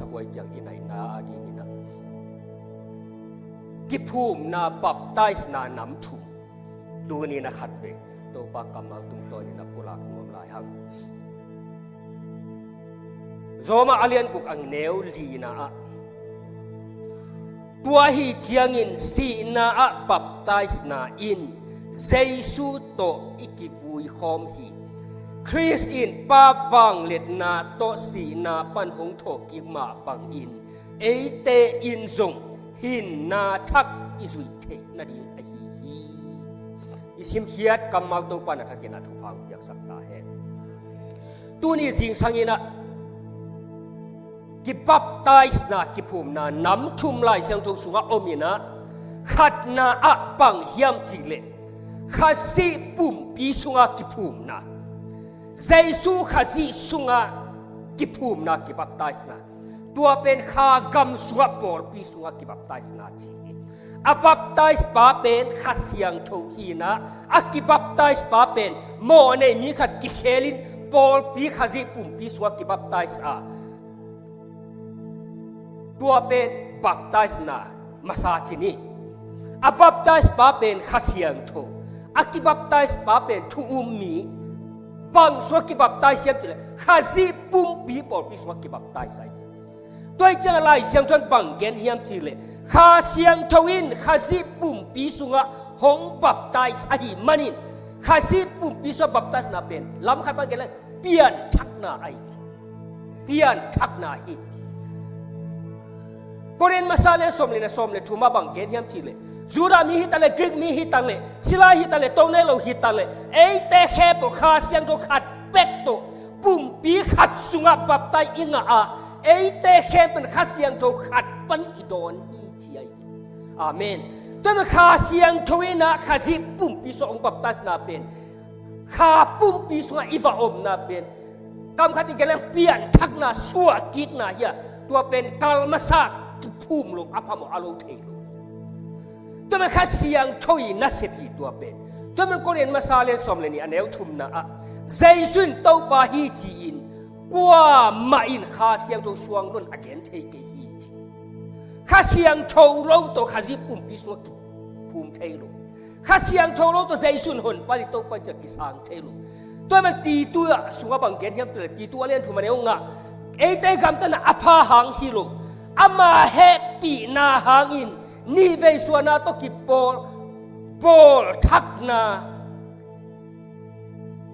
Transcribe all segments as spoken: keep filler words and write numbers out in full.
Khuai kiang i naihna a dingin ah kiphumna baptisena nam thum tuni-in a khat vei Topa kammal tungtawnin a pulak nuam lai hang. Roma a lian guk a neu lina ah, tua hi ciangin sihna ah baptisena in Jesu tawh i kivui khawm hi. Khrist in Pa vangliatna tawh sihna pan hong thawhkik mah bangin eite in zong hinna thak i zuih theih nading ahi hi. I simkhiat kammal Topa na thakin a thupha hong piaksak ta hen. Tuni zingsangin ah kibaptisena, kiphumna nam thum Lai Siangtho sungah om in ah, khatna ah bang hiam cih leh Khazih pumpi sungah kiphumna, Jesu Khazih sungah kiphumna, kibaptisena. Tua pen kha gam sungah pawlpi sungah kibaptisena ci hi. A baptise pa pen Kha Siangtho hi in ah, a kibaptise pa pen mawh nei mi khat kikhelin pawlpi Khazih pumpi sungah kibaptise a, tua pen baptisena masa ci ni. A baptise pa pen Kha Siangtho, a kibaptise pa pen thu um mi. Bang sungah kibaptise hiam cih leh Khazih pumpi pawlpi sungah kibaptise ahi. Tua hi ciangah Lai Siangtho in bang gen hiam cih leh Kha Siangtho in Khazih pumpi sungah hong baptise ahih manin Khazih pumpi sungah baptisena pen lam khat pan gen leng pianthakna ahi. Pianthakna hi. Korin masa lian sawm le nga, sawm le thum ah bang gen hiam cih leh Judah mi hi ta leh, Greek mi hi ta leh, sila hi ta leh, tone lo hi ta leh, eite khempeuh Kha Siangtho khat bek tawh pumpi khat sungah baptise i ngah a, eite khempeuh Kha Siangtho khat pan i dawn hi ci ahi. Amen. Tua manin Kha Siangtho in ah Khazih pumpi sungah hong baptisena pen kha pumpi sungah i va omna pen, kam khat in gen leng pianthakna, suahkikna hi a, tua pen kal masa kiphum lo a phamawh a lo thei lo. Tua manin Kha Siangtho i nasep hi tua pen. Tua manin Korin masa lian sawm le nih a neu thumna ah Jesu in Topa hi ci-in kuamah in Kha Siangtho suang nawn a gen thei kei hi ci. Kha Siangtho lo tawh Khazih pumpi sungah kiphum thei lo. Kha Siangtho lo tawh Jesu in Honpa, i Topa ci-a kisang thei lo. Tua manin Titu ah sungah bang gen hiam cih leh Titu a lian thum a neu nga, eite gamtatna a pha hang hi lo, ama hehpihna hangin nihveisuahna tawh kibawl, bawlthakna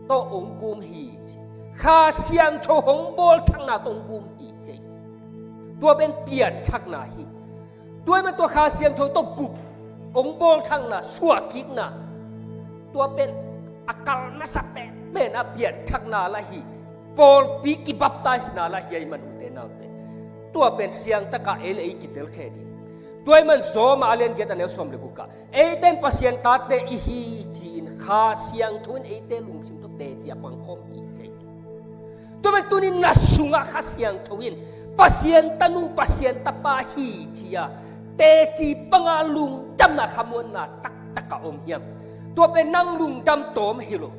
tawh hong gum hi ci. Kha Siangtho hong bawlthakna tawh hong gum hi ci. Tua pen pianthakna hi. Tua ahih manin tua Kha Siangtho tawh gum, hong bawlthakna, suahkikna, tua pen a kal masa penpen a pianthakna lah hi. Pawlpi kibaptisena lah hi ahih manin ute naute, tua pen siangtaka ei le ei kitelkhe ding. Tua ahih manin Roma a lian giat a neu sawm le guk ah, eite in Pasian tate i hi ci-in Kha Siangtho in eite lungsim tawh teci a pangkhawm hi ci. Tua manin tuni-in na sungah Kha Siangtho in Pasian tanu, Pasian tapa hi ci-a teci panga lungdamna, khamuanna taktak a om hiam? Tua pen nang lungdam tawm hi lo.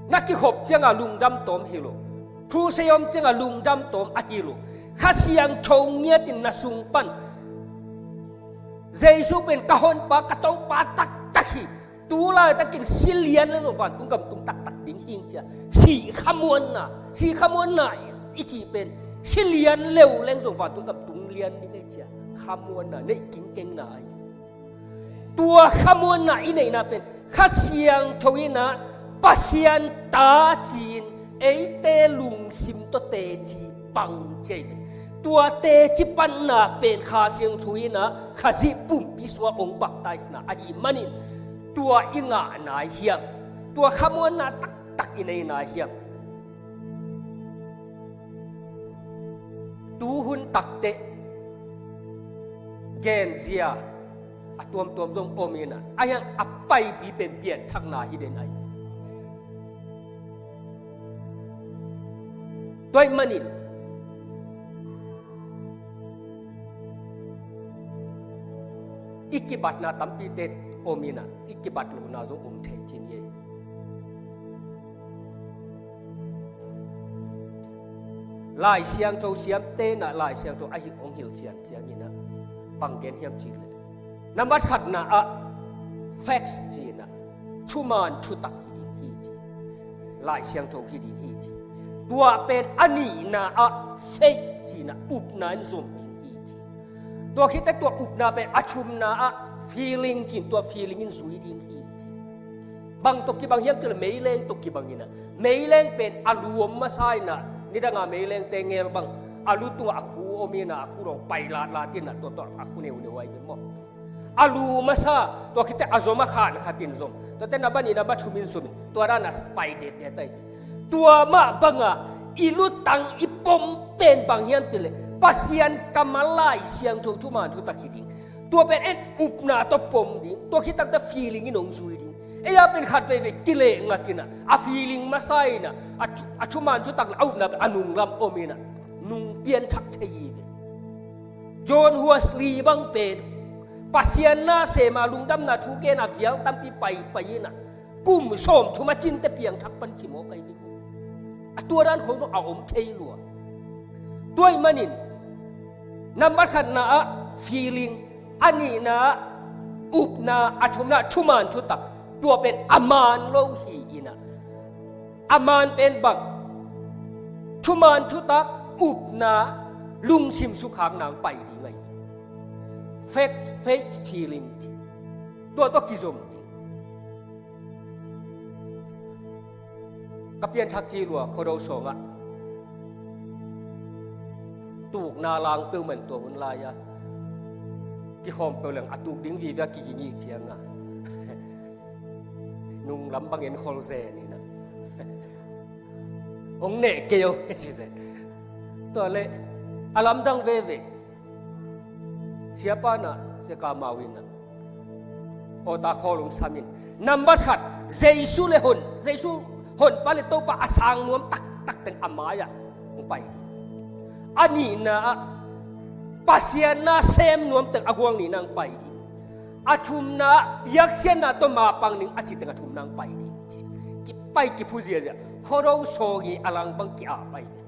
Na kikhop ciangah lungdam tawm hi lo. Crusade om ciangah lungdam tawm ahi lo. Kha Siangtho ngiatin na sung pan Jesu pen ka Honpa, ka Topa taktak hi. Tu laitakin si lian leng zong vantung gam tung taktak ding hi ing ci-a sih khamuanna, sih khamuanna i cih pen si lian le uh leng zong vantung gam tung lian ding hi ci-a khamuanna neih kingkengna ahi. Tua khamuanna i neihna pen Kha Siangtho in ah Pasian ta ci-in eite lungsim tawh teci pang ci hi. Tua teci panna pen Kha Siangtho in ah Khazih pumpi sungah hong baptisena ahih manin tua i ngah nai hiam? Tua khamuanna taktak i nei nai hiam? Tuhun takteh genzia a tuamtuam zong om in ah, a hiang a paipi pen pianthakna hi den ahi. Tua ahih manin i kibatna tampite om in ah, i kibat lohna zong om thei ci ni ei. Lai Siangtho siamte in ah Lai Siangtho a hilh hong hilh ciangciang in ah bang gen hiam cih leh, nambat khatna ah facts ci in ah thuman thutak hi ding hi ci. Lai Siangtho hi ding hi ci. Tua pen a nihna ah faith ci in ah upna in zom ding hi ci. Tua khit teh tua upna pen a thumna ah feeling ci in tua feeling in zui ding hi ci. Bang tawh kibang hiam cih leh meileng tawh kibang in ah, meileng pen a lu om masa in ah, nidang a meilengte ngel bang a lu tungah a khu om in ah, a khu dong pai latlat in ah, tua tawh a khu neuneu ahi ve maw. A lu masa, tua khit teh a zom a khan khat in zom, tua teh nambat nih nambat thum in zom in, tua dan a pai detdet ahi ve. Tua mah bang a i lutang i pom pen bang hiam cih leh Pasian kammal Lai Siangtho thuman thutak hi ding. Tua pen en upna tawh pom ding, tua khit tak teh feeling in hong zui ding. Ei a pen khat veivei kileh ngat in ah, a feeling masa in ah, a thu-, a thuman thutak leh a upna pen a nunglam om in ah, nung pianthak thei hi ve. John Wesley bang pen Pasian na sem a lungdamna thu gen a vial tampi paipai in ah, kum sawmthum a cin teh piangthak pan ci mawk ahi ve. A tua dan khong zong a om thei lua. Tua ahih manin nambat khatna ah feeling, a nihna ah upna, a thumna ah thuman thutak, tua pen a man lo hi in ah, a man pen bang, thuman thutak, upna, lungsim sukhakna hong pai ding ahi. Faith, faith feeling ci. Tua tawh kizom ding. Ka pianthak ci lua Khuado sawngah tukna lang peuhmah in tua hun lai-a kikhawm peuh leng a tuk ding vive a kigingih ciangah nunglam bang enkhol zen in ah, hong neh kei o ci zen. Tua leh a lamdang veve. Siapa in ah, Sia Ka Mau in ah, awta khawl hong sam in, nambat khat, Jesu leh hon, Jesu honpa leh Topa a sang nuam taktak teng a mai-ah hong pai ding. A nihna ah Pasian na sem nuam teng a gual nihna hong pai ding. A thumna ah piakkhiatna tawh mapang ding a ci teng a thumna hong pai ding ci. Kipai kiphu ziazia, Khuado sawng i a lang bang ki-ap ahi ve.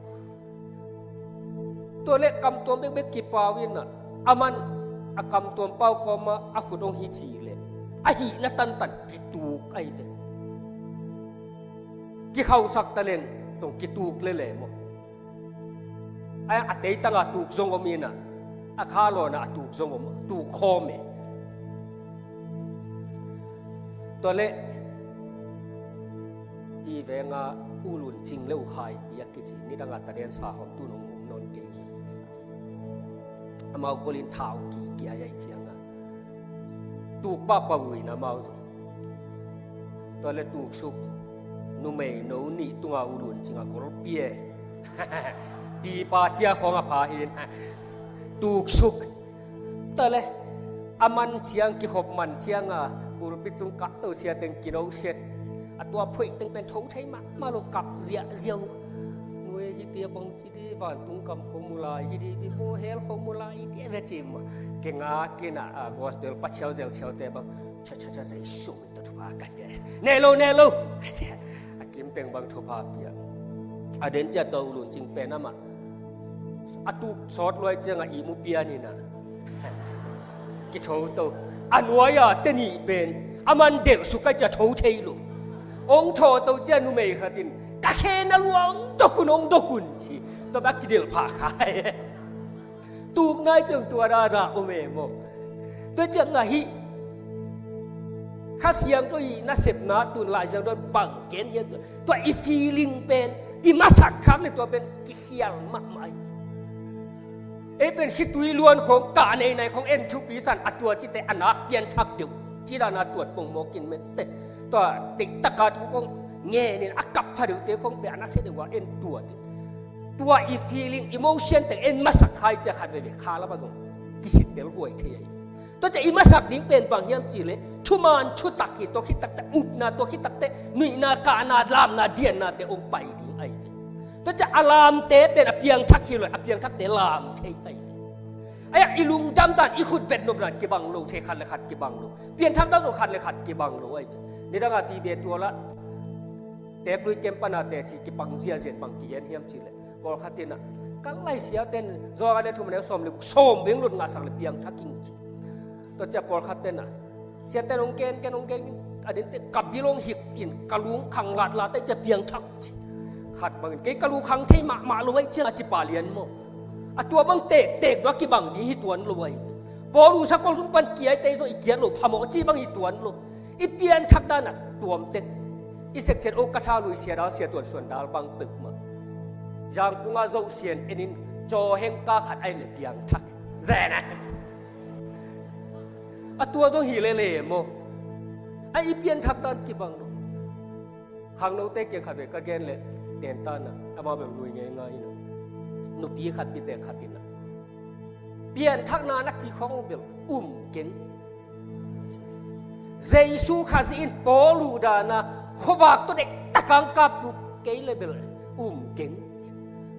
Tua leh kamtuam bekbek kipau in ah, aman a kamtuam pau kawmah a khut hong hi cih leh a hihna tantan kituk ahi ve. Kikhauhsak taleng zong kituk lel e maw. A, a teitang a tuk zong om in ah, a kha lawn a tuk zong om, tuk khawm e. Tua leh i veng a U Lun Cing leh U Khai Piak kici, nidang a taden sa hawm tu nong om nawn kei. Amau golin thau kikia ahi ciangah tuk pahpah uh in amau zong. Tua leh tuksuk, numei no nih tungah U Lun Cing a golpi e. Pipa cia khawng a pha hi in tuksuk. Tua leh a man ciang, kikhop man ciangah pulpit tung kah to sia teng kinoset. A tua phoih teng pen tho thei mahmah lo, kap ziahziah uh. Nuai, hih tia bang ci di, vantung kam khong mu lai hi di, vimawh hell khong mu lai hi di, a ve cim. Kei ngak in ah, a, gospel pachiau zelchiaute bang, cha cha cha, Jesu min tawh thupha ka hia. Neh lo, neh lo. A kim teng bang thupha pia. A den ciah tua U Lun Cing pen amah a tuk sawt luai ciangah ihmu pian in ah kitho to. A nuai-a te nih pen a man delh suk a ciah tho thei lo. Hong tho to ciah numei khat in, ka khe na lua, hong dok un, hong dok un ci. Tua bek kidelh phah khai. Tuk nai ciang tua dana om e maw. Tua ciangah hih Kha Siangtho i nasepna tun Lai Siangtho bang gen hiam, tua i feeling pen i masak khak leh tua pen kikhial mahmah hi. Ei pen khitui luan khong, kah neinai khong en thupi san, a tua cite a nak pianthak deuh ci dana tuat pongmawk in mette. Tua teitaka thu khong ngen in a kap pha deuhte khong pen a nasia deuh a en tuat in. Tua i feeling, emotion teng en masak khai ciah khat veve kha lamah zong kisittel huai thei ahi. Tua ciah i masak ding pen bang hiam cihleh thuman thutak hi, tua khit takteh upna, tua khit takteh nuihna, kahna, lamna, dianna te hong pai ding ahi ve. Tua ciah a lamte pen a piangthak hi lo, a piangthakte lam thei ahi ve. Ahi a i lungdam dan, i khut bet nop dan kibang lo thei, khat le khat kibang lo. Pianthak dan zong khat le khat kibang lo ahi ve. Nidang a ti be tua lah teklui kem pana teci kipang ziahziah in bang kigen hiam cihleh pawlkhat in ah Ka lai siaten, Johan a neu thum a neu sawm le guk, sawm veng lut ngahsak le piangthak ing ci. Tua ciang pawlkhat ten a, siaten hong gen, gen, hong gen, a dinte ka bil hong hik in ka lung khang latlat ahih ciang piangthak ci. Khat bangin kei ka lung khang thei mahmah lo ahih ciang a ci pah lian maw. A tua bang tektek tua kibang ding hi tuan lo ahi. Paul u sakol tung pan kia i tei zo i kiat lo phamawh ci bang hi tuan lo. I pianthak dan a tuamtek. I section o ka tha lui sia dal sia tuan suan dal bang peuhmah. Zangkung a Zo Sian en in caw heng ka khat ahih leh piangthak. Zen a. A tua zong hi lele maw. A i pianthak dan kibang lo. Khangnote kiang khat vei ka gen leh tentan a, amau bel nui ngeingai in a. Nupi khat pite khat in a. Pianthakna na ci khawng bel um keng. Jesu Khazih in Paul uh dan a khuavak tawh dektak a hong kap uh kei le bel um keng.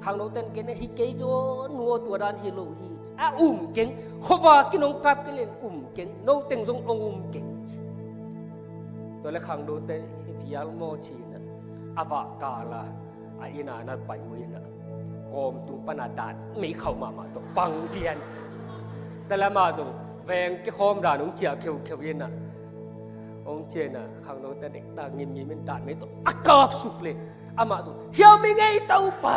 Khangnote in gen hi kei zaw nu aw, tua dan hi lo hi. A um keng. Khuavak in hong kap kei le um keng. Noteng zong hong um keng. Tua le khangnote in vial maw ci in a, a vah kal a, a inn a na pai uh in a, kawm tung pan a dat mei khauh mahmah tawh pang lian. Tua le amah zong veng kikhawm dan hong ciah kheukheu in a, hong ciah in a, khangnote dektak ngimngim in dat mei tawh a kap suk le, amah zong hiau mi ngei Topa.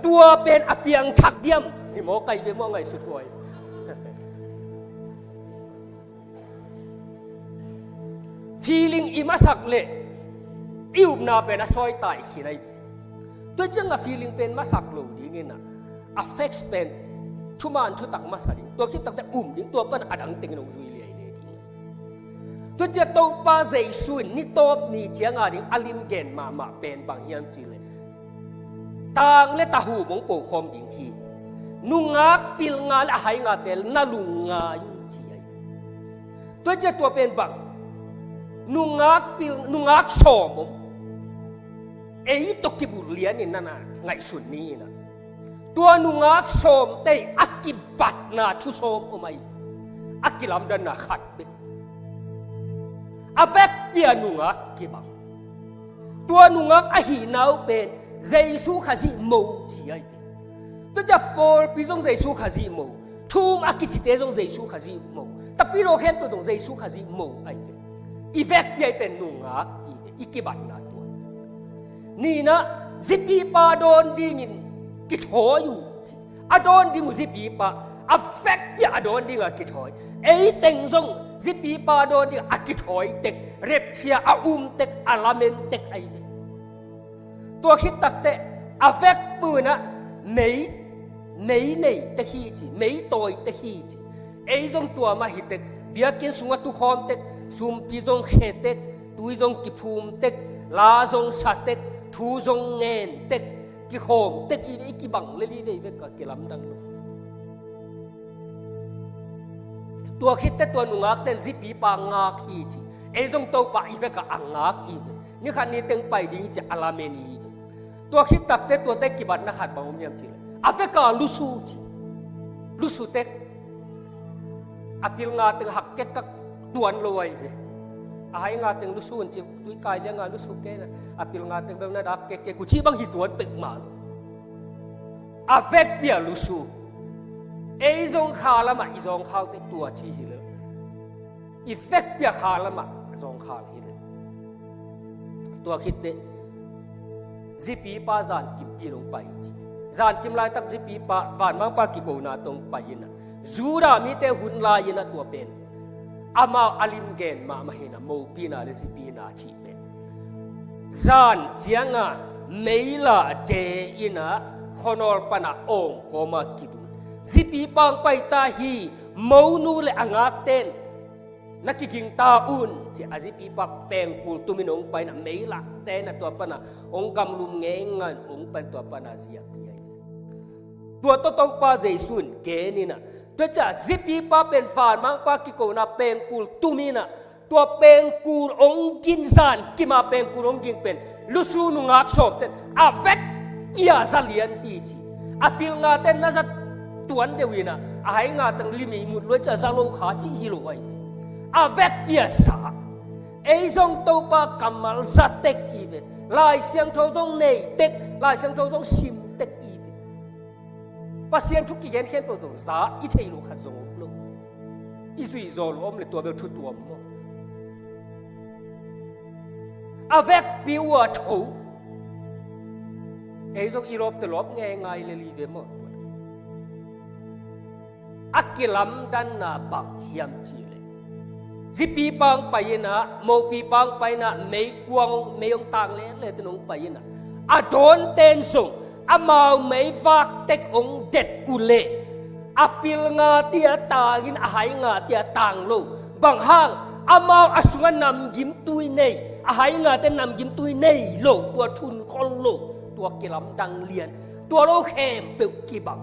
Tua pen a piangthak diam? Hi maw, kai ve maw, ngaihsut huai. Feeling i masak leh i upna pen a sawi tai khin ahi. Tua ciang a feeling pen masak lo ding in a, a facts pen thuman thutak masa ding. Tua khit takte um ding, tua pan a dang teng in hong zui liailiai ding. Tua ciang Topa Jesu in ni tawp ni ciang a ding a lim gen mahmah pen bang hiam cih leh, tang le tahum hong pokhawm ding hi. Nungak pilnga le a hai ngate na lungngai un ci ahi. Tua ciang tua pen bang, nungak pil, nungak sawm om. Ei tawh kibulh lian in na na ngaihsun ni in a. Tua nungak sawmte a kibatna thu sawm om ahi. A kilamdanna khat bek. A vekpi a nungak kibang. Tua nungak ahihna uh pen Jesu Khazih mo ci ahi ve. Tua ciang pawlpi zong Jesu Khazih mo. Thu-um a kicite zong Jesu Khazih mo. Tapidaw khempeuh zong Jesu Khazih mo ahi ve. I vekpi ahi pen nungak i ve, i kibatna tua. Nihna, zipipa dawn dingin kithawi uh ci. A dawn ding uh zipipa, a vekpi a dawn ding a kithawi. Ei teng zong zipipa dawn ding a kithawi tek, repchia a um tek, a lamen tek ahi ve. Tua khit takteh a vekpi un a mei, mei nei tek hi ci, mei tawi tek hi ci. Ei zong tua mah hi tek, biakinn sungah tukhawm tek, sumpi zong khe tek, tui zong kiphum tek, la zong sa tek, thu zong ngen tek, kikhawm tek i ve, i kibang lel i ve, i ve ka kilamdang lo. Tua khitte tua nungakten zipipa ngak hi ci. Ei zong Topa i vekah a ngak i ve. Ni khat ni teng pai ding hi ci a lamen i ve. Tua khit takteh tuate kibatna khat bang om hiam cih leh, a vekah lusu ci. Lusu tek. A pilnga teng hak kek kak tuan lo ahi ve. A hainga teng lusu un ci, tuikai lianga lusu kei na. A pilnga teng bel na dak kek kek uh ci bang hi tuan pek mah lo. A vekpi a lusu. Ei zong kha lamah i zawngkhalte tua ci hi lel. I vekpi a kha lamah zawngkhal hi lel. Tua khitteh zipipa zankim pi dong pai ci. Zankim laitak zipipa vanmangpa kikona tong pai in a, Judah mite hun lai in a tua pen amau a lim gen mahmah hi in a, mopina le zipina cih pen. Zan cianga meila de in a khuanawl pana awngkawma kilut. Zipipa hong pai ta hi, monu le a ngakten na kiging ta un ci a zipipa pengkul tumin hong pai in a, meila ten a tua pana hong gamlum ngeingai in hong pai in tua pana ziapi ahi. Tua tawh Topa Jesu in gen in a, tua ciah zipipa pen vanmangpa kikona pengkul tumin a, tua pengkul hong ging, zankim a pengkul hong ging pen lusu nungak sawmten a vekpi a za lian hi ci. A pilngaten na za tuan deuh in a, a hainga teng lim ihmut lua ciah za lo kha ci hi lo ahi ve. A vekpi a za. Ei zong Topa kammal za tek i ve. Lai Siangtho zong nei tek, Lai Siangtho zong sim tek i ve. Pasian thu kigen khempeuh zong za i thei lo khat zong om lo. I zuih zaw lo om le tua bel thu tuam maw? A vekpi uh a tho. Ei zong i lawpte lawp ngeingai le li ve maw? A kilamdanna bang hiam cih leh, zipi pang pai inah, mopi pang pai inah, meikuang, mei hong tang lele te nong pai inah, a dawnten zong amau meivak tek hong det uh leh, a pil ngate a tangin a hai ngate a tang lo. Bang hang? Amau a sungah namgimtui nei, a hai ngate namgimtui nei lo, tua thunkhol lo, tua kilamdang lian, tua lo khempeuh kibang.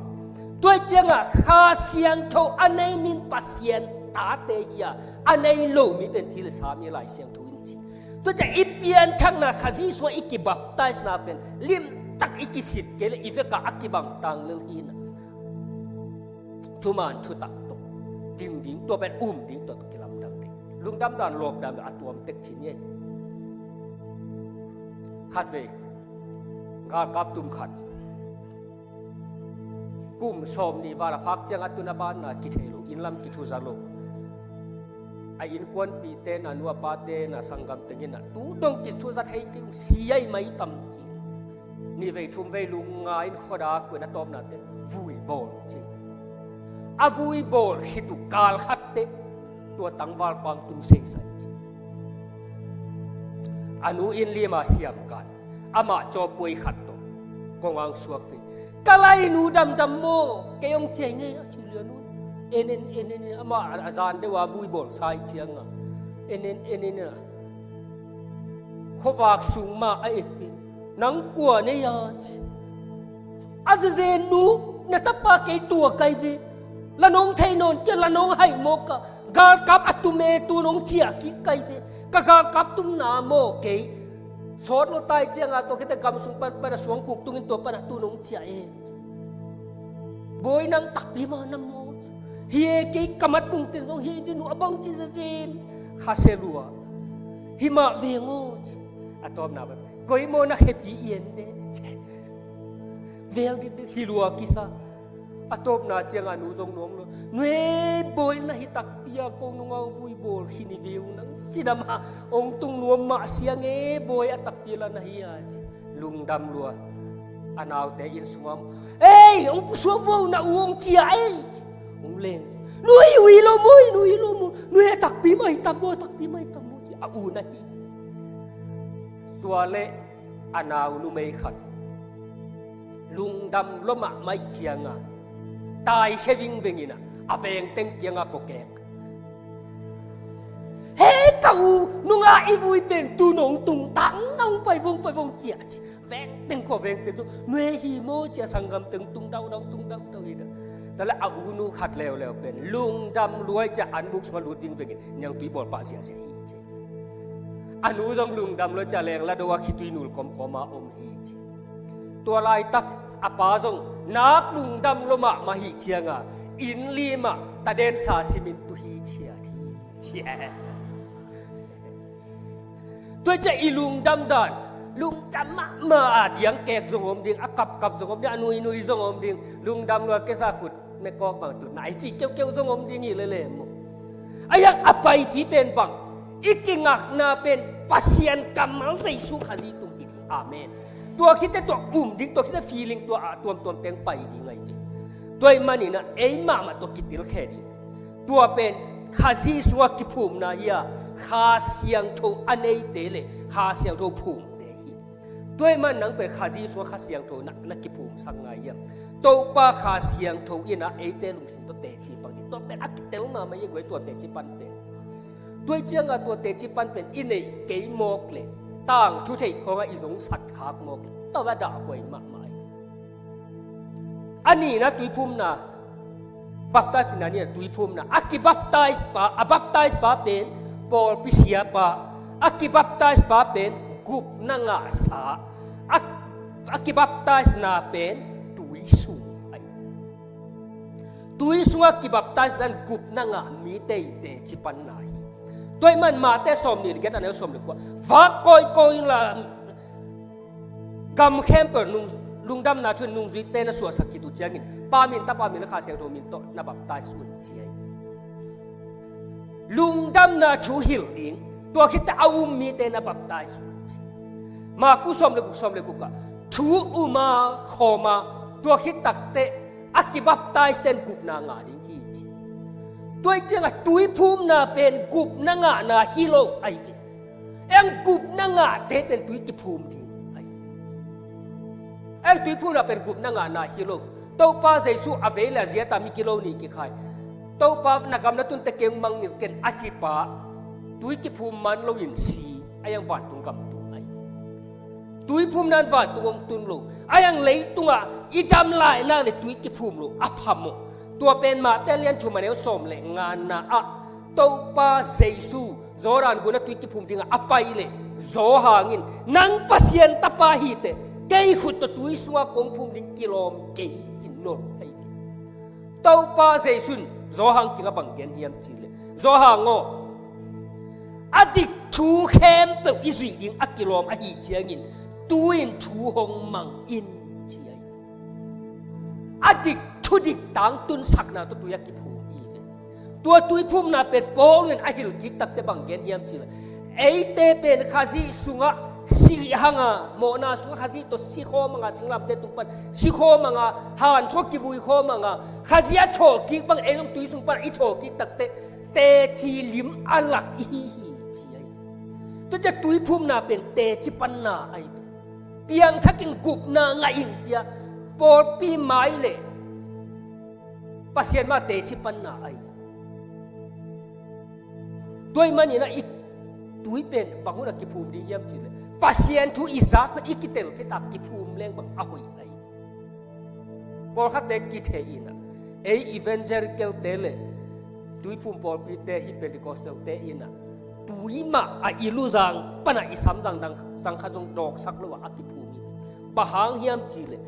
Tua ciangah Kha Siangtho a nei min Pasian tate hi a, a nei lo mi pen ci le sa mi Lai Siangtho in ci. Tua ciang i pianthakna Khazih sungah i kibaptisena pen limtak i kisit kei le i vekah a kibang tang lel hi na. Thuman thutak tawh ding ding, tua pen um ding, tua tawh kilamdang ding. Lungdam dan, lawp dan a tuam tek ci ni ei. Khatvei galkap tum khat kum sawm nih val a phak ciangah tun a banna kithei lo, inn lam kithuza lo. A innkuanpite na, nu a pate na, sanggam teng inah tu dong kithuza thei kei ung, si ai mai tam ci. Nih vei thum vei lungngai in khuadak uh in a tawpna teh vui bawl ci. A vui bawl khit uh kal khat teh tua tangval pang tum seisai ci. A nu inn lima siam kan, amah cawpuai khat tawh kong ang suak thei. Ka lainu damdam maw? Kei hong ciai ngei a ci lian un. En en en en en, amah a zan deuh a vui bawl sai ciangah en en en en a khuavak sung mah a et in, nang kua nei a ci. A zezen nu, na tapa kei tua kai ve. La nong thei nawn kei, la nong hai mawk a, galkap a tum e, tu nong ciah kik kai ve. Ka galkap tumna maw kei? Sawt lo tai ciangah tua khite gam sung pan pan a suang khuk tungin tua pan a tu nong ciah e. Bawi nang takpi mah na maw? Hi e, kei ka mat bungten zong hi e ve nu, a bang ci zezen. Kha se lua. Hi mah veng aw ci. A tawpna pen koi maw na khepi i en de. Vel dit hi lua kisa. A tawpna ciangah nu zong nuam lo. Nu e, bawi na hi takpi a, ko nunga vui bawl khin i ve uh nang ci dam a, hong tung nuam mah siang e, bawi a takpi la na hi a ci. Lungdam lua. A naute inn sungah ei, hong pusuak vo, na u hong ciah ei. Hong leng. Nu hi ui lo maw, nu hi lo maw, nu hi a takpi mah hi tam maw, a takpi mah hi tam maw ci. A u na hi. Tua leh a nau numei khat lungdam lua mahmah ciangah taikhia vingveng inah a vengteng kiangah kawkek. He ka u, nunga i vui pen tu nong tungtang, nong pai vong pai vong ciah ci. Vengteng khua vengte tu nuai hi maw ci a, sanggam teng tung daudau, tung daudau hi dah. Tua leh a unu khat leuleu pen lungdam luai ci a, an buk sungah lut vingveng in niangtui bawl pah ziahziah hi ci. A nu zong lungdam luai ci a, leng lado a khitui nul kawmkawm a om hi ci. Tua laitak a pa zong nak lungdam lua mahmah hi ciangah inn limah tadensa simin tu hi ciat hi ci. Tua ciah i lungdam dan, lungdam mahmah a diangkek zong om ding, a kapkap zong om ding, a nuinui zong om ding. Lungdam lua kesa khut mekawk bang tutna i cih keuhkeuh zong om ding hi lele maw? A hiang a paipi pen bang, i kingakna pen Pasian kammal Jesu Khazih tung hi ding. Amen. Tua khite tua um ding, tua khite feeling tua a tuamtuam teng pai ding ahi ve. Tua ih maninah ei mahmah tua kitilkhe ding. Tua pen Khazih sungah kiphumna hi a, Kha Siangtho a neite le Kha Siangtho phumte hi. Tua ih man nang pen Khazih sungah Kha Siangtho na, na kiphumsak ngai hiam? Topa Kha Siangtho inah eite lungsim tawh teci pan ding. Tua pen a kitel mahmah hi a guai, tua teci pan pen. Tua ih ciangah tua teci pan pen i neih kei mawk le tangthu theih khawngah i zong sat khak mawk le tua a dahhuai mahmah hi. A nihna tuiphumna, baptize na nihna tuiphumna, a kibaptize pa, a baptize pa pen pawlpi siapa, a kibaptize pa pen gupna ngahsa, a, a kibaptize na pen tui sung ahi. Tui sungah kibaptize dan gupna ngah mi teitei ci panna hi. Tua ih man Mate sawm nih le giat, a neu sawm le kua, vak kawikawi inla Gam khempeuh nung, lungdamna thu in nungzuite na suahsak khit uh ciangin Pa min, Tapa min, Kha Siangtho min tawh na baptise un ci hi. Lungdamna thu hilh ding, tua khit teh a um mite na baptise un ci. Marku sawm le guk, sawm le guk ah thu um a khawm a, tua khit tak teh a kibaptise ten gupna ngah ding hi ci. Tua hi ciangah tuiphumna pen gupna ngahna hi lo ahi ve. Eng gupna ngahte pen tui kiphum ding ahi. Eng tuiphumna pen gupna ngahna hi lo. Topa Jesu a vei le a ziat a mi kilo nih kikhai. Topa na gam na tun teh kei hong mangngilh ken a cipa tui kiphum man loin si a, eng vantung gam tung ahi. Tuiphumna in vantung hong tun lo. A, eng leitungah i dam lai nak leh tui kiphum lo a phamawh. Tua pen Mate lian thum a neu sawm le ngana ah Topa Jesu Jordan gun ah tui kiphum dingah a pai leh Johan in, "Nang Pasian Tapa hi teh kei khut tawh tui sungah kong phum ding kilawm kei," ci-in nolh ahi. Topa Jesu in Johan kiangah bang gen hiam cih leh, "Johan aw, a dik thu khempeuh i zuih ding a kilawm ahih ciangin tu-in thu hong mang in," ci ahi. A dik, thudik tangtun sakna tawh tui a kiphum hi ve. Tua tuiphumna pen Paul in a hilh kik tak teh bang gen hiam cih leh, eite pen Khazih sungah sih hang a, mawhna sungah Khazih tawh si khawm hang a, singlamteh tung pan si khawm hang a, han sungah kivui khawm hang a, Khazih a thawhkik bang ei zong tui sung pan i thawhkik tak teh teci lim a lak i hi hi ci ahi. Tua ciang tuiphumna pen teci panna ahi. Piangthak in gupna ngah in ci-a pawlpi mai leh Pasian mah teci panna ahi. Tua ahih manin ah i tui pen bang hun a kiphum ding hiam cih leh, Pasian thu i zak pen i kitel phet a kiphum leng bang a hoih ahi. Pawlkhatte kithei in ah, ei Evangelical-te le tuiphum pawlpite, hih Pentecostal-te in ah tui mah a i luzang pan a i samzang dang zang khat zong dawksak lo a a kiphum hi. Bang hang hiam cih leh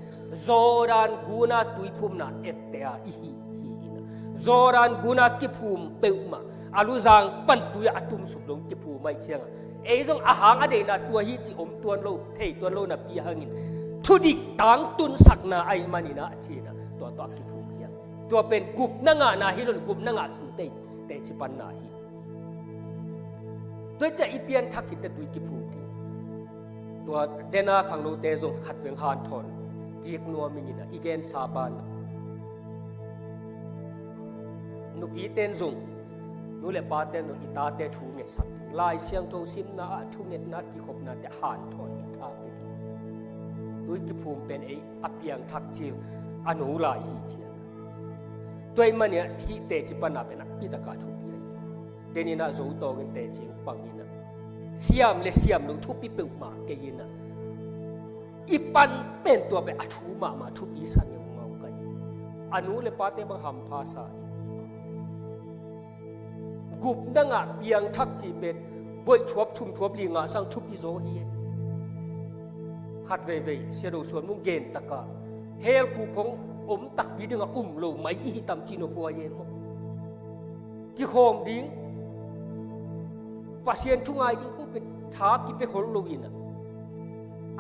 Jordan gun a tuiphumna etteh a i hih hi in ah, Jordan gun a kiphum peuhmah a luzang pan tui a a tumsuk dong kiphum ahih ciangah, ei zong a hang a deihna tua hi cih om tuan lo, thei tuan lo napi hangin thudik tangtun sakna ahih manin ah ci-in ah tua tawh a kiphum hi a. Tua pen gupna ngahna hi lo, gupna ngah khin teh teci panna hi. Tua ciang i pianthak khit teh tui kiphum ding. Tua den a khangnote zong khatvei hanthawn kik nuam ing in ah, i gensa banah nupite in zong, nu le pate in zong i tate thu ngetsak, Lai Siangtho simna ah, thungetna ah, kikhopnate ah hanthawn in tha pia ding. Tui kiphum pen ei a piangthak cil a no lai hi ciang. Tua ahih manin ah hih teci panna pen a i tak a thupi ahi. Denin ah Zo tawngin teci pang in ah, siam le siam lo thupi peuhmah kei in ah, i pan pen tua pen a thu mahmah, thupi sa ngeungau ka hi. A nu le pate bang hampha sa hi. Gupna ngah, piangthak cih pen boih thuap, thum thuap, li ngah sang thupi zaw hi. Khat veivei Sia Do Suan Mung gen tak a, hell khuk khong om takpi ding a um lo mai i hi tam ci-in a phuai e maw. Kikhawm ding, Pasian thu ngai ding khong pen tha kipia khol lo in ah,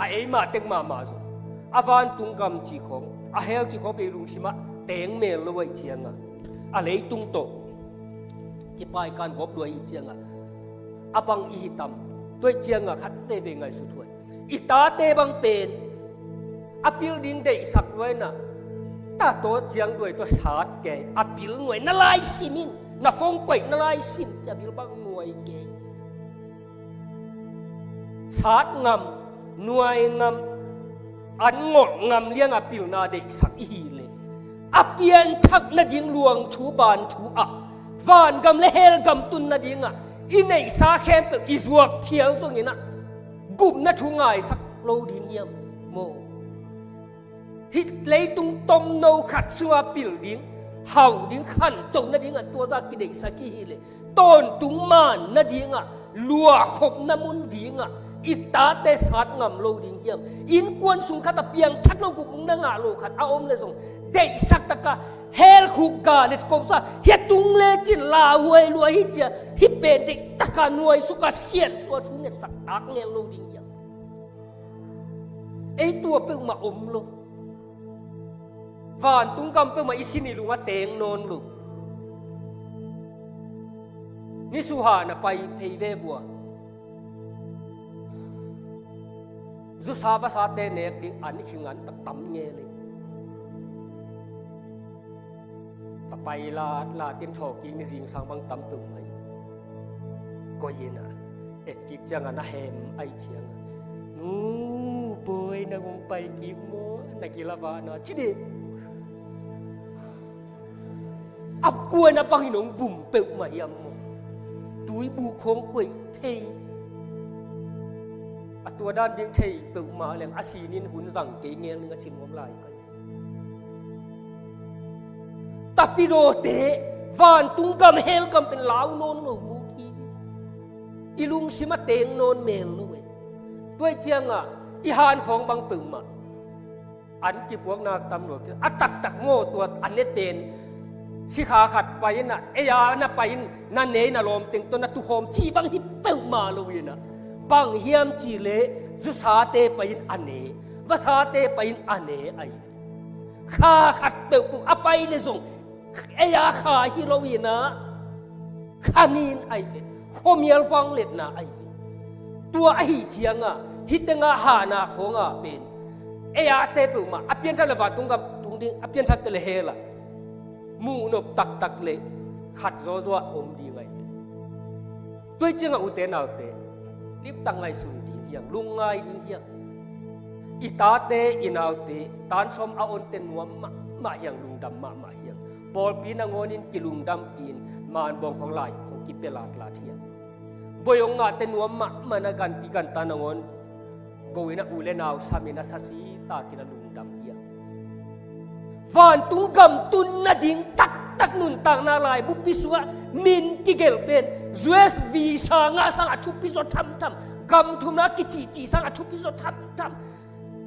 a eima tek mahmah zong, a vantung gam cih khong, a hell cih khong pen i lungsim ah teng mel lo ahih ciangah, a leitung tawh kipaikan gawp lua ahih ciangah, a bang i hi tam. Tua ahih ciangah khat veivei ngaihsut huai. I tate bang pen a pil ding deihsak lua in ah, ta tawh ciang duai tawh sat kei, a pil nuai na lai sim in, na phone paih na lai sim ci, a pil bang nuai kei. Sat ngam, nuai ngam, an ngolh ngam liang a pilna deihsak i hih leh, a pianthak nading luang thu, ban thu ah, vangam le hell gam tun nadingah i neihsa khempeuh i zuak phial zongin ah, gupna thu ngaisak lo ding hiam maw? Hih leitung tomno khat sungah pil ding, hauh ding, khantoh nadingah tua zah kideihsak i hih leh, tawntung man nadingah, luahkhopna mun dingah i tate sat ngam lo ding hiam? Innkuan sung khat ah piangthak lo, gupna ngah lo khat a om leh zong, deihsak takah hell khuk ga let kop sa, hia tung lecin lauhuai lua hi ci-a, hih pen deih takah nuaisuk a siansuah thu ngetsak tak ngel lo ding hiam? Ei tua peuhmah om lo. Vantung gam peuhmah i sin i lung a teng nawn lo. Nisuha na pai phei ve vua. Zusa vasate nek ding an i khingan tak tam nge le. Ka pai lat lat in thawhkik ni zingsang bang tam peuhmah hi. Koi in a et kik ciangah na hem aih ciangah, "Nu, bawi, na hong pai kik maw?" Na gil a vahna ci deh. A kuan a bangin hong bum peuhmah hiam maw? Tuibuk khawng koih phei. A tua dan ding thei peuhmah leng a sinin hun zang kei ngel ning a ci nuam lai kai. Tapidawte vantung gam hell gam pen lau nawn lo muk hi. I lungsim a teng nawn mel lo e. Tua ciangah i han khawng bang peuhmah an kipuaknak tam lo. A taktak ngaw tua a ne pen sikha khat pai in a, ei a na pai in na ne na lawm teng tawh na tukhawm ci bang hi peuhmah lo in a, bang hiam cih leh zusate pai in a ne, vasate pai in a ne ahi. Kha khat peuhpeuh a pai le zong ei a kha hi lo in a, kha nin ahi ve, khuamial vangletna ahi ve. Tua ahi ciangah hih tengah hahna khawngah pen ei ate peuhmah a pianthak le vantung gam tung ding, a pianthak te le hell ah muhnop taktak le khat zawzaw ah om ding ahi ve. Tua hi ciangah ute naute, limtak ngaihsun ding hiang, lungngai ding hiang. I tate i naute tan sawm a onte nuam mahmah hiang, lungdam mahmah hiang. Pawlpi nangawnin kilungdampi in manbawng khawng lai khawng kipia latlat hiang. Bawi hong ngahte nuam mahmah na ganpi ganta nangawn go in a u le nau samin a sasi takin a lungdam hiang. Vantung gam tun nading taktak nuntakna laibupi sungah min kigelh pen U S visa ngah sang a thupi zaw thamtham, gam thumna kicihcih sang a thupi zaw thamtham.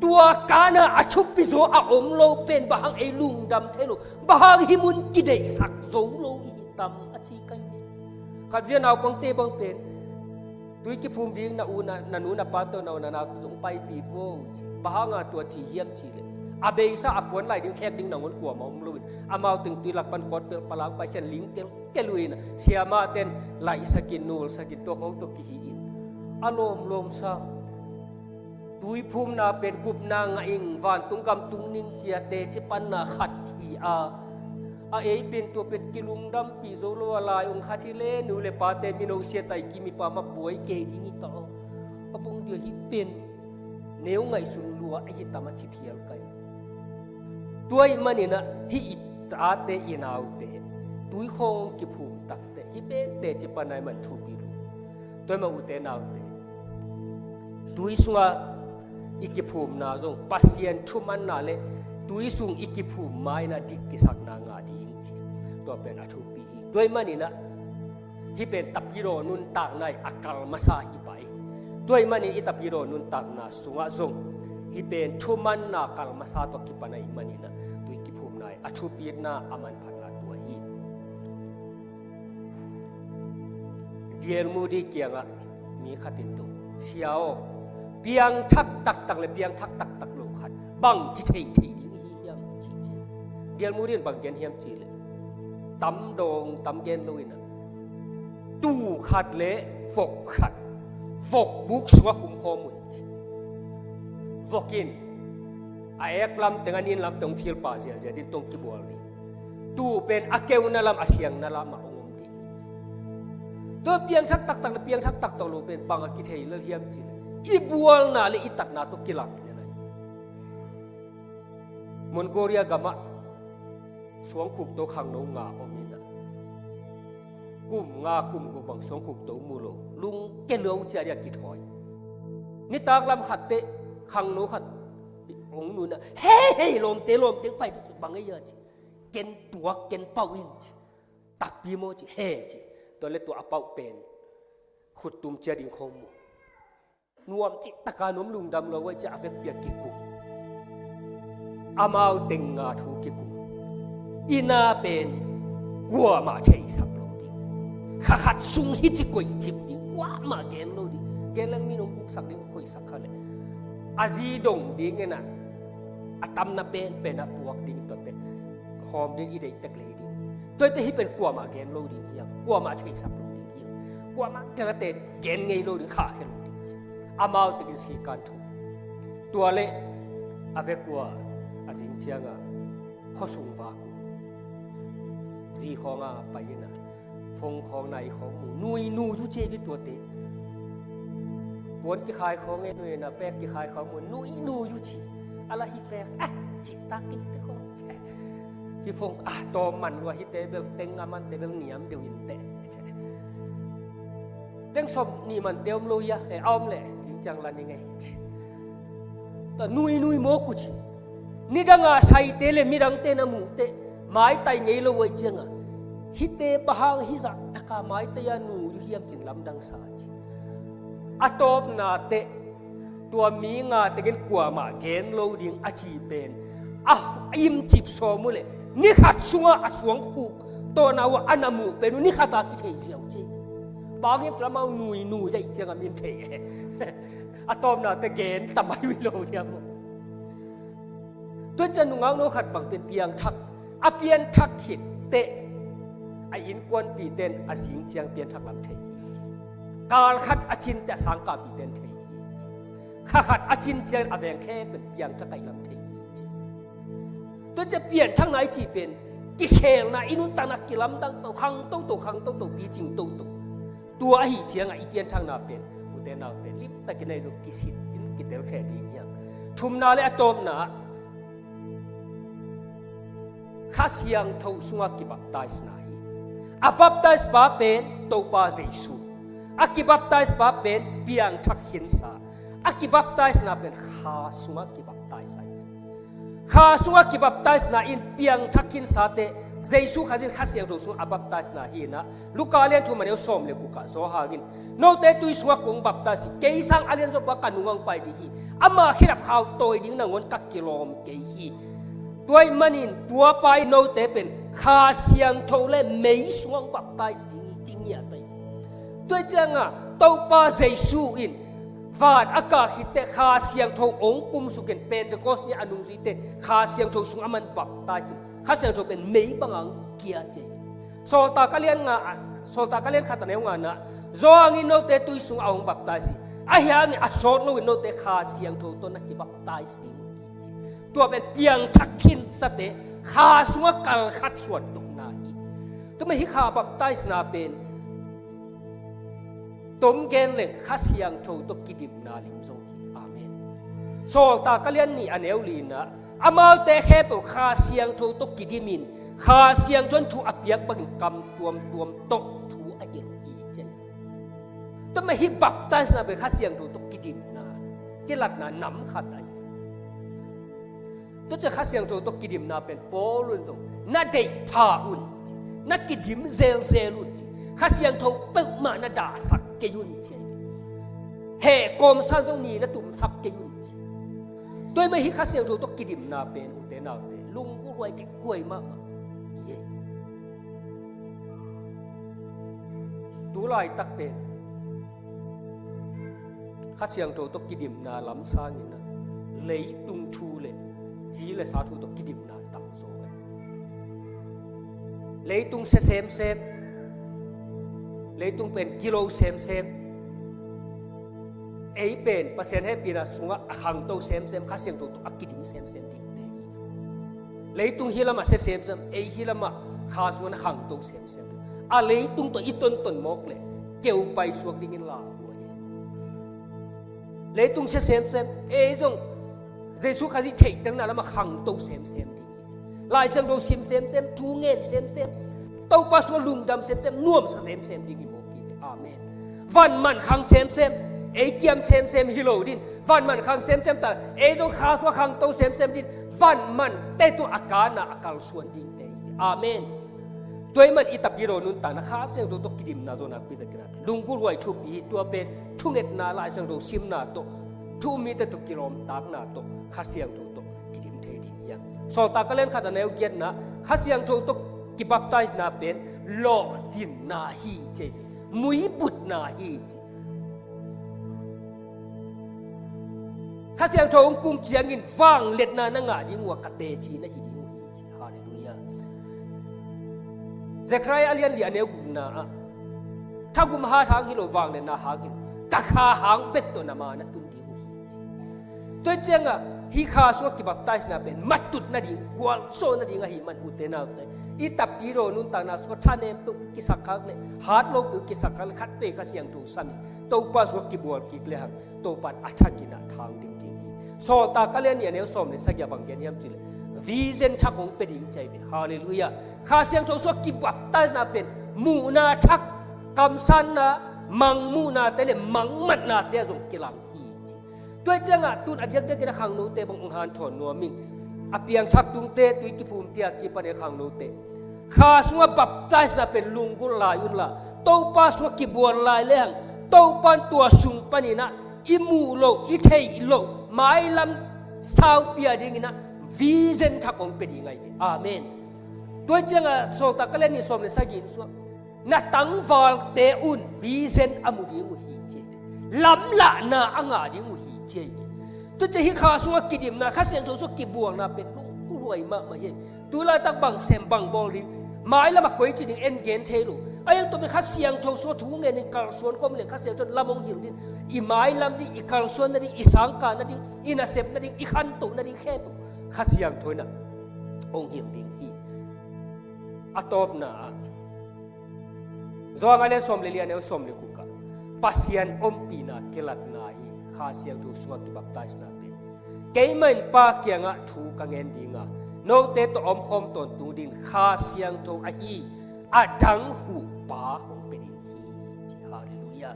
Tua kana a thupi zaw a om lo pen bang hang ei lungdam thei lo, bang hang hih mun kideihsak zo lo i hi tam a ci kai ve. Khat via naupangte bang pen tui kiphum ding na u na, na nu na pa tawh na u na nau tawh zong paipih vo ci. Bang hanga tua ci hiam cih leh a beisa a puan lai ding khek ding nangawn kuamah om loin amau teng tui lak pan kawt pelh palang pai khian ling teltel uh in a, siamahten laihsakin nulsakin tua khawng tawh kihi in a lawmlawm sa. Tuiphumna pen gupna ngah ing, vantung gam tung ning ci-a teci panna khat hi a, a ei pen tua pen kilungdampih zo lo a, lai ong khat hi le nu le pate mino siat a i kim i pam a buai kei ding hi ta aw. A bang dia hih pen neu ngaihsun lua a hi tam a ci phial kai. Tua ahih manin a hih i tate i naute tui khawng kiphum takte hih pen teci panna i man thupi lo. Tua ahih man ute naute, tui sunga i kiphumna zong Pasian thumanna le tui sung i kiphum ma-in a dik kisakna ngah ding ci. Tua pen a thupi hi. Tua ahih manin a hih pen tapidaw nuntakna i a kal masa hi pah hi. Tua ahih manin i tapidaw nuntakna sungah zong hih pen thumanna kal masa tawh kipan ahih manin a tui kiphumna i a thupitna a manphatna tua hi. D L Moody kiangah mi khat in tung, "Sia aw, piangthak taktak le piangthak taktak lo khat bangci theihtheih ding i hi hiam?" ci ci. D L Moody in bang gen hiam cih leh, tam dawng tam gen lo in a, tuu khat le vok khat, vok buk sungah khum khawm un ci. Vok in a ek lam teng a nin lam teng philpah ziahziah din tong kibual ding. Tuu pen a keuna lam a siangna lamah hong om ding hi ci. Tua piangthak taktak le piangthak taktak lo pen bang a kithei lel hiam cih leh i bualna le i tatna tawh kilang lel ahi. Mongolia gamah suangkhukto khangno nga om in a, kum nga kum guk bang suangkhukto mu lo, lungke lo ciat in a kithawi. Nitak lam khat teh khangno khat hong nung in a, "Hei, hei, lawmte, lawmte, pai bang ei a," ci. "Ken tuak, ken pauh ing," ci. "Takpi maw?" ci. "He," ci. Tua le tua a pauh pen khuttum ciat ding khawng mu. Nuam cih taka nuam, lungdam lo a, ci a vekpi a kikum. Amau teng nga thu kikum. Ina pen kuamah theisak lo ding. Kha khat sung hih ci koih cip ding. Kuamah gen lo ding. Gen leng min hong guksak ding, koihsak kha leh. A zi dong ding in ah, a tamna penpen a puak ding, tuate hawm ding i deih tek lei ding. Tuate hih pen kuamah gen lo ding hiam, kuamah theisak lo ding hiam, kuamah kengate gen ngei lo ding, khahkhia lo ding ci. Amau tekin sikan tho. Tua leh a vekua a zing ciangah khuasung vak uh. Zi khawngah pai in ah, phone khawng nai khawng mu, nui nui uh ci hi tuate. Puan kikhai khawng e, nui na pek kikhai khawng mu, nui nui uh ci. A la hi pek, ah, cih tak kik te khawng ci. Hih phone, ah, tawm man lua, hihte bel teng a mante bel niam deuh in teh ci. Teng sawm nih mante om lo hia, eh, a om leh zing ciang la ning ei ci. Tua nui nui mawk uh ci. Nidanga saite le midangte na muh teh maitai ngei lo uh ahih ciangah, hihte bang hang hih zah taka maitai a nui uh hiam ci-in lamdang sa ci. A tawpna teh tua mi nga tekin kuamah gen lo ding a ci pen a imcip sawm uh leh ni khat sungah a suangkhuk tawhna uh a na muh pen uh ni khat a kithei ziau ci. Bang hiam cih leh amau nui nui ahih ciangah min thei e. A tawpna teh gen ta mai uh hi lo diam maw. Tua ciang nungakno khat bang pen piangthak, a pianthak khit teh a innkuanpihte in a zing ciang pianthak lam thei hi ci. Kal khat a cin teh a sangkahpihte in thei hi ci. Kha khat a cin ciang a veng khempeuh piangthak ahih lam thei hi ci. Tua ciang pianthakna i cih pen kikhelna, i nuntakna kilamdang to, khang toto, khang toto, picing toto. Tua ahih ciangah i pianthakna pen, ute naute, limtakin ahi zong kisit in kitel khe ding hiam. Thumna le a tawpna, Kha Siangtho sungah kibaptaisna hi. A baptaispa pen Topa Jesu. A kibaptaispa pen piangthak khinsa. A kibaptaisna pen Kha sungah kibaptais ahi. Kha sungah kibaptaisna in piangthak khinsate Jesu Khazih in Kha Siangtho sungah a baptaisna hi inah, Luka lian thum a neu sawm le gukah Johan in, "Note tui sungah kong baptais hi, kei sang a lianzaw pa ka nungah hong pai ding hi. Ama khedap khau tawi ding nangawn ka kilawm kei hi. Tua ahih manin tuapa in note pen Kha Siangtho le mei sungah hong baptais ding hi," ci ngiat ahi. Tua ciangah Topa Jesu in van a kah khit teh Kha Siangtho hong kumsuk in, Pentecost ni a nungzui teh Kha Siangtho sungah aman baptais hi. Kha Siangtho pen mei bangah hong kia ci. Sawltak a lian nga, Sawltak a lian khat a neu nga-ah, Johan in note tui sungah a hong baptais hi. Ahi hangin a sawt loin note Kha Siangtho tawh na kibaptais ding hi ci. Tua pen piangthak khinsate Kha sungah kal khat suan lohna hi. Tua mah hi Kha baptaisna pen tom gen leng Kha Siangtho tawh kidimna lim zong hi. Amen. Sawltak a lian nih a neu li-na, amaute khempeuh Kha Siangtho tawh kidimin, Kha Siangtho in thu a piak bangin kam tuamtuam tawh thu a hilh uh hi ci. Tua mah hi baptaisna pen Kha Siangtho tawh kidimna, kilatna nam khat ahi. Tua ciang Kha Siangtho tawh kidimna pen Paul in zong na deih pha un, na kidim zelzel un ci. Kha Siangtho peuhmah na dahsak kei un ci. Heh kawmsan zong ni na tumsak kei un ci. Tua mah hi Kha Siangtho tawh kidimna pen, ute naute, lunggulhhuai kikuai mahmah hi. Tu laitak pen Kha Siangtho tawh kidimna lam sangin ah, leitung thu le ci le sa thu tawh kidimna tamzaw ahi. Leitung sia semsem, leitung pen kilo semsem, ei pen Pasian hehpihna sungah a khangto semsem, Kha Siangtho tawh a kidim semsem dingte hi. Leitung hih lamah sia semsem, ei hih lamah Kha sungah na khangto semsem. A leitung tawh i tonton mawk leh keu paisuak dingin lauhuai hi. Leitung sia semsem, ei zong Jesu Khazih theihtelna lamah khangto semsem ding hi. Lai Siangtho sim semsem, thu ngen semsem, Topa sungah lungdam semsem, nuamsa semsem ding hi mawk hi ve. Amen. Van man khang semsem, ei kiam semsem hi lo ding. Van man khang semsem ta, ei zong Kha sungah khangto semsem ding. Van man te tungah a kana a kalsuan dingte hi ve. Amen. Tua ahih man i tapidaw nuntakna Kha Siangtho tawh kidimna zawh nakpi takin ah, lunggulhhuai thupi hi. Tua pen thungetna, Lai Siangtho simna tawh, thu-um mite tawh kilawmtatna tawh, Kha Siangtho tawh kidim thei ding hi hang. Sawltak a lian khat a neu giatna, Kha Siangtho tawh kibaptaisna pen lawhcinna hi ci, muibutna hi ci. Kha Siangtho hong kum ciangin vangliatna na ngah ding uh a, ka teci na hi ding uh hi, ci. Halleluiah. Zekhariah a lian li a neu gukna ah, thagum hat hang hi lo, vangliatna hang hi lo, ka Kha hang bek tawh na ma na tun ding uh hi, ci. Tua ciangah hih Kha sungah kibaptisena pen matut nading, gualzawh nading ahih man, ute naute, i takpi daw nuntakna sungah thanem peuh i kisak khak leh, hat lo peuh i kisak khak leh, khatvei Kha Siangtho samin Topa sungah kibual kik lehang, Topa in a thakin ah thang ding ding hi. Sawltak a lian nih a neu sawm le sagih ah bang gen hiam cih leh, vision thak hong pia ding, ci hi ve. Halleluiah. Kha Siangtho sungah kibaptisena pen muhna thak, kamsanna, mangmuhnate le mangmatnate ah zong kilang hi, ci. Tua ciangah tun a diakdiakin a khangnote bang hong hanthawn nuam ing. A piangthak tungte tui kiphum tiah kipan e khangnote. Kha sungah baptisena pen lunggulh lai unla, Topa sungah kibuan lai lehang, Topa in tua sung panin ah i muh loh, i theih loh mailam sau pia dingin ah vision thak hong pia ding ahi ve. Amen. Tua ciangah Sawltak a lian nih sawm le sagih in sungah, na tangvalte un vision a mu ding uh hi, ci hi ve. Lamlahna a ngah ding uh hi, ci hi ve. Tua ciang hih Kha sungah kidimna, Kha Siangtho sungah kibualna pen lunggulh huai mahmah hi. Tulaitak bang sem bang bawl ding, mailam a koi ci ding en gen thei lo. A hiang tawpin Kha Siangtho sungah thu ngenin kalsuan khawm leng Kha Siangtho in lam hong hilh ding. I mailam ding, i kalsuan nading, i sangkah nading, i nasep nading, i khantoh nading khempeuh Kha Siangtho in ah hong hilh ding hi. A tawpna ah, Johan a lian sawm le li a neu sawm le guk ah, Pasian ompihna kilatna hi Kha Siangtho sungah kibaptisena pen. Keimah in Pa kiangah thu ka ngen dinga, note tawh a omkhawm tawntung dingin Kha Siangtho ahi a dang huh Pa hong pia ding hi, ci. Halleluiah.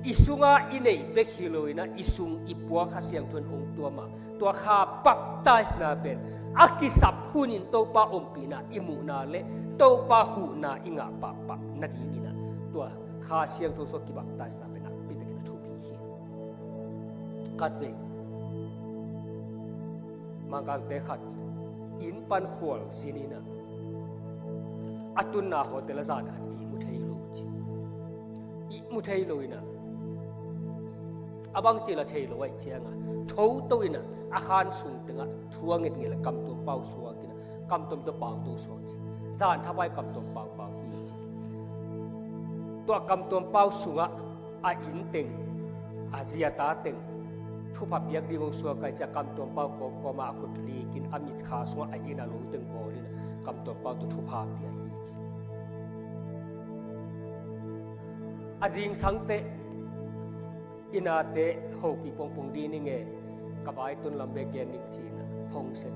I sungah i neih bek hi loin ah, i sung i puak Kha Siangtho in hong tuam a, tua Kha baptisena pen a kisap hunin Topa ompihna i muhna le Topa huhna i ngah pahpah nadingin ah, tua Kha Siangtho sungah kibaptisena pen nakpi takin a thupi hi. Khatvei Mangkangte khat inn pan khual zinin ah, a tunna hotel ah zan khat ihmu thei lo, ci. Ihmu thei lo in ah, a bangci la thei lo ahih ciangah thoto in ah, a khan sung tengah thu a ngetnget le kamtuam pau suak in ah, kamtuam tawh pau to suak, ci. Zan thapai kamtuam pau pau hi, ci. Tua kamtuam pau sungah a inn teng, a zi a ta teng thupha piak ding hong suak ahih ciang kamtuam pau kawmkawm ah a khut likin a mit Kha sungah a inn a lo teng bawlin kamtuam pau tawh thupha pia hi, ci. A zingsang teh, i nate hopih pongpong ding ing e, ka vai tun lam bek gen ning, ci-in ah phone set.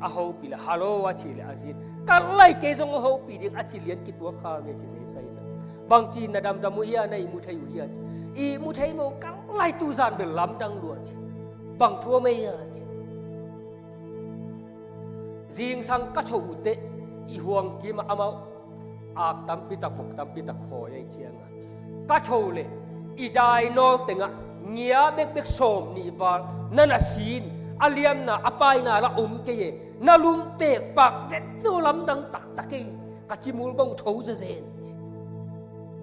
A hopih le, "Hello," a cih le a zi in, "Ka lai, kei zong a hopih ding," a ci lian kituak kha nge, ci zeisai in ah. "Bangci na damdam uh hia, na ihmu thei uh hia?" ci. "Ihmu thei maw, ka lai, tu zan bel lamdang lua," ci. "Bang thu om ei a?" ci. Zingsang ka tho uh teh, i huang kim ah amau ak tampi tak, vok tampi tak khawi ahih ciangah, ka tho leh i dainawl tengah ngia bekbek sawm nih val na na sin, a liamna a paina la om kei e, na lum pekpak zetzo lamdang taktak ei, ka cimul bang tho zezen.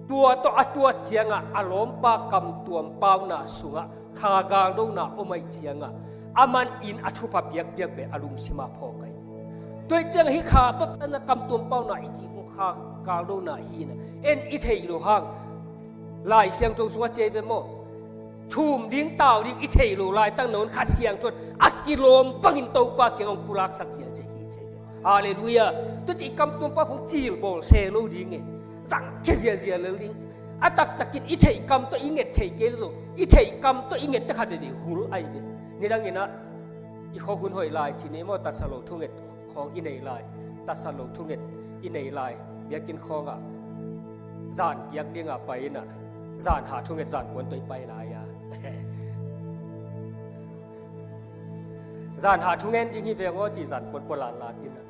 Tua tawh a tuat ciangah a lawmpa kamtuam pauna sungah Kha galdona om ahih ciangah, aman in a thupha piakpiak pen a lungsimah phawk ahi. Tua ahih ciangah hih Kha baptisena kamtuam pauna i cih Kha galdona hi in ah, en i theih loh hang, Lai Siangtho sungah ci hi ve maw? Thum ding, tau ding i theih loh laitak nawn Kha Siangtho in a kilawm bangin Topa kiang hong pulaksak ziahziah hi, ci hi ve. Halleluiah. Tua ci i kamtuam pau khong cil bawl se lo ding e. Zang khia ziahziah lel ding. A taktakin i theih kam tawh i nget theih kei lo zong, i theih kam tawh i nget te khat veve hul ahi ve. Nidangin ah i khua hun hoih lai ci ni maw, tatsa lo thunget khawng i nei lai, tatsa lo thunget i nei lai. Biakinn khawngah zan giak dingah pai in ah, zan hah thunget zan kuan tawh i pai lai a. Zan hah thungen ding hi ve aw, ci, zan kuan pua lanlat in ah.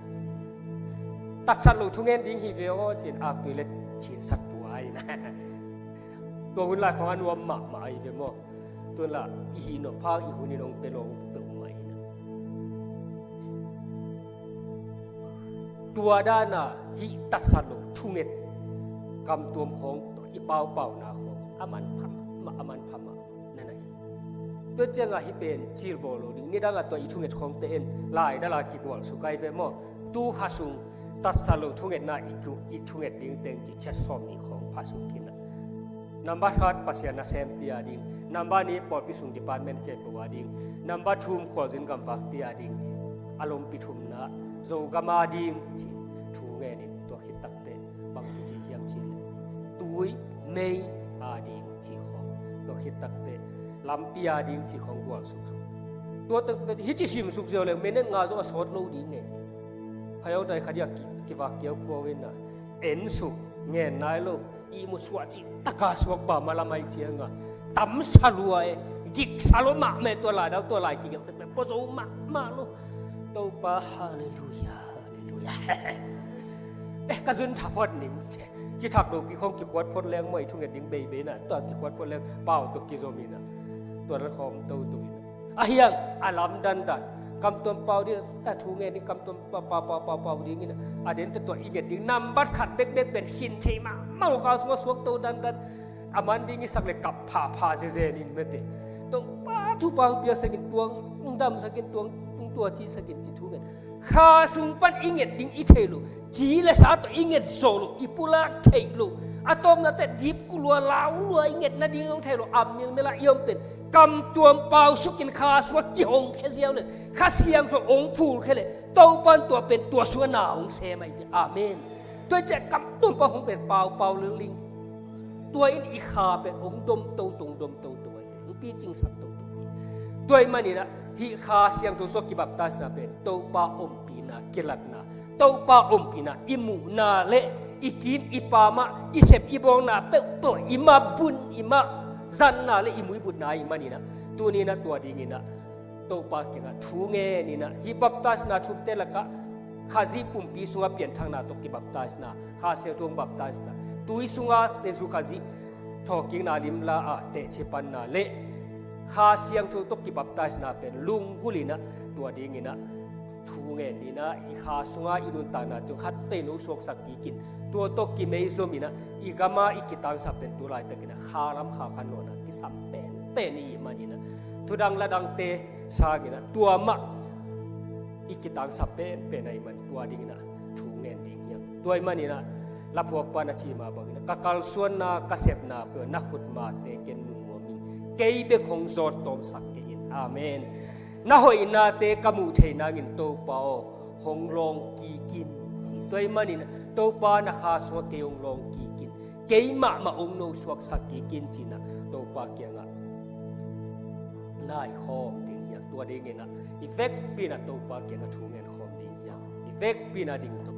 Tatsat lo thungen ding hi ve aw, ci-in aktui le chinsak pua in ah. Tua hun lai khawng a nuam mahmah ahi ve maw? Tun lah i hih nop hang i hun in hong pia lo peuhmah in ah. Tua dan a hih tatsat lo thunget kamtuam khawng i paupauna khawng a manpha mah, a manpha mah na na hi. Tua ciangah hih pen cilbawl lo ding, nidangah tua i thunget khawngte en laidala kigual suk ai ve maw? Tu kha sung tatsa lo thungetna i, i thunget ding teng ci ciat sawm nih khawng pha suk khin ah. Nambat khat Pasian nasem tia ding, nambat nih pawlpi sung department khempeuh a ding, nambat thum khualzin gamvak tia ding ci. A lompi thumna Zogam a ding ci. Thu ngenin tua khit takteh bang kici hiam ci le, tui mei a ding ci khawng, tua khit takteh lampi a ding ci khawng gual suksuk. Tua tak hici sim suk ziau le minute nga zong a sawt lo ding e. Phayau dai khadia ki, kivak kiau kuau in a en suk ngen nai lo. Ihmu suah cih taka suak pa malam ai cianga tamsa lua e. Giksa lo mahmah e, tua laidal tua lai kigelh tekpek pua zo mahmah lo. Topa, halleluia, halleluia. Eh, ka zun tha phot ning ci. Ci thak lopi khawng kikhuat phot leng maw, i thunget ding beibei na, tua kikhuat phot leng pau tawh kizom in a, tua dan khawm toto in a. A hiang a lam dandan, kamtuam pau ding, ta thu ngen ding kamtuam pau, pau, pau, pau, pau ding in a, a den ta tua i nget ding nambat khat bekbek pen khin thei mahmah lo, kha sungah suak to dandan. A man ding i sak le kap phapha zezen in mete. Topa thupha hong piaksak in, tuang hong damsak in, tuang hong tuacisak in ci thu ngen. Kha sung pan i nget ding i thei lo, ci le sa tawh i nget zo lo, i pulak thei lo. A tawpna teh dip kulua laulua i nget nading hong thei lo, a milmela i om pen kamtuam pau sukin kha sungah kihong khia ziau le, Kha Siangtho hong phul khia le, Topan tua pen tua sungah na hong sem ai ve. Amen. Tua i ciah kamtuam pau hong pen paupau lingling. Tua in i kha pen hong dom toto, hong dom toto ai ve. Hong picingsak toto. Tua i maninah hih Kha Siangtho sungah kibaptisena pen Topa ompihna kilatna, Topa ompihna i muhna le i kim i pamah i sep i bawngna peuhpeuh i mabun i mah zanna le i muibutna i maninah tuninah tua dinginah Topa kiangah thu ngeninah hih baptisena thumte lakah Khazih pumpi sungah pianthakna tawh kibaptisena, Kha Siangtho baptisena, tui sungah Jesu Khazih thawhkikna limla a tehcipanna le Kha Siangtho tawh kibaptisena pen lunggulhinah tua dinginah thu ngeninah i kha sungah i nuntakna cung khat vei no suaksak kikin tua tawh kimeizominah i gama i kitangsap pen tu laitakinah kha lam kha khan lawna kisam penpen i maninah thudang ladangte sanginah tua mah i kitangsap penpen a i man tua dinginah thu ngen ding hiang. Tua i maninah laphuakpa na ci mah banginah ka kalsuanna ka sepna peuh na khutmate ken nunguam in kei bek hong zawt tawmsak kei in. Amen. Na hoihnate ka muh theih nangin Topa aw hong lawng kikin ci. Tua i maninah Topa na kha sungah kei hong lawng kikin, kei mahmah hong no suaksak kikin cinah Topa kiangah nai khawm ding hiang. Tua dinginah i vekpinah Topa kiangah thu ngen khawm ding hiang. I vekpinah ding to.